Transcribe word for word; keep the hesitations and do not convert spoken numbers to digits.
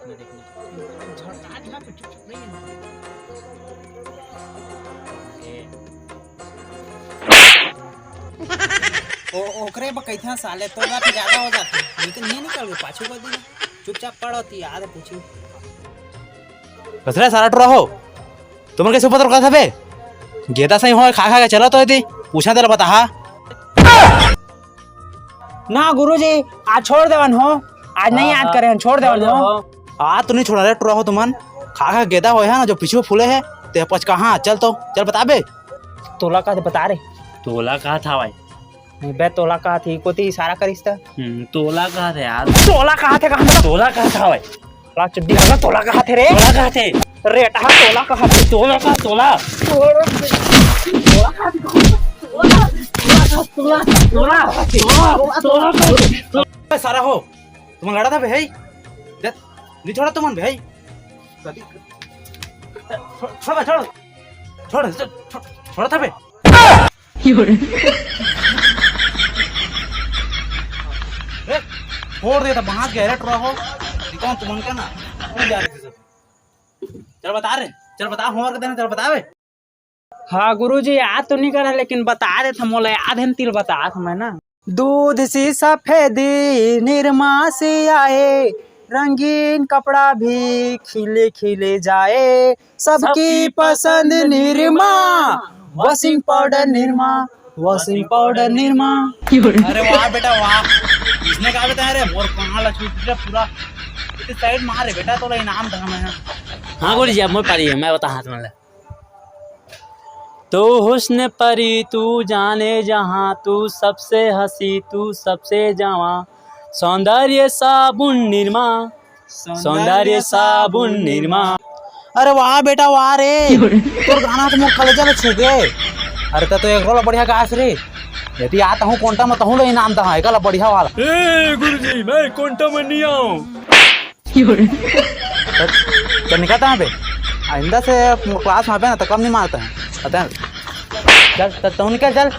ओ, ओकरे बर कहिथें साले, तोर बात ज्यादा हो जाथे। निकल, नहीं निकलबे, पाछू कर दे। चुपचाप पड़ होती, आदे पूछी। बस रे, सारा टुरा हो। तुमन कैसे उपद्रव करत हबे? गेदा सही होय, खा खा के चलत होय ती। पूछा तेला बताहा। ना गुरुजी, आज छोड़ देवन हो, आज नहीं याद करे हन, छोड़ देवन हो। आज तो नहीं छोड़ा रे टुरा हो तुमन। खा खा गेदा होय है ना, जो पीछू फूले है, ते पचकाहा। चल तो, चल बताबे। तोला का बता रे। तोला कहा था भाई? नहीं बे, तोला कहा थी, कोती इशारा करिस त। हम्म, तोला कहा थे यार। तोला कहा थे, कहा था? तोला कहा था भाई? ला चुड्डी वाला तोला कहा थे रे? तोला कहा थे? रेटा तोला कहा थे? तोला का तोला। तोला कहा थे? तोला, तोला, तोला, तोला, तोला, तोला। ए, सारा हो, तुम लड़ा था बे, हे? देख, नहीं छोड़ा तुमन बे, हे? छोड़, छोड़, छोड़, छोड़, छोड़, छोड़ था बे। ए, छोड़ दे, तो बांस गहरे टुरा हो। दिखाओ तुमन का ना, कौन जा रहे थे सब? चल बता रे, चल बता, homework देना, चल बता बे। हाँ गुरुजी, याद तो नहीं करा, लेकिन बता देत हँव, मोला याद है न, तिल बतात हँव मैं ना। दूध सी सफेदी निरमा से आए, रंगीन कपड़ा भी खिले खिले जाए, सबकी पसंद Nirma, washing powder Nirma, washing powder Nirma. अरे वाह बेटा वाह, इसने का बताया रे, मोर कहाँ लक्ष्मी पूरा, पूरा इतनी side मारे बेटा, तोला इनाम देहूँ मैं। हाँ गुरुजी, अब मोर पारी है, मैं बताहूँ तुमन ला। तू हुस्न परी, तू जाने जहाँ, तू सबसे हसी, तू सबसे जवां, सौंदर्य साबुन निरमा, सौंदर्य साबुन निरमा। अरे वाह बेटा वाह रे, तोर गाना तो मोर कलेजा ल छू गे। अरे त तो एक रोला बढ़िया गास रे। यदि आता हूँ कोंटा में तहूँ ले इनाम दहा, एकला बढ़िया वाला। ए गुरुजी, मैं कोंटा में नहीं आऊँ। चल, चल निकलता है बे। आइंदा से class में आबे ना तो कम नहीं मारता है, पता है? चल, चल तू निकल, चल।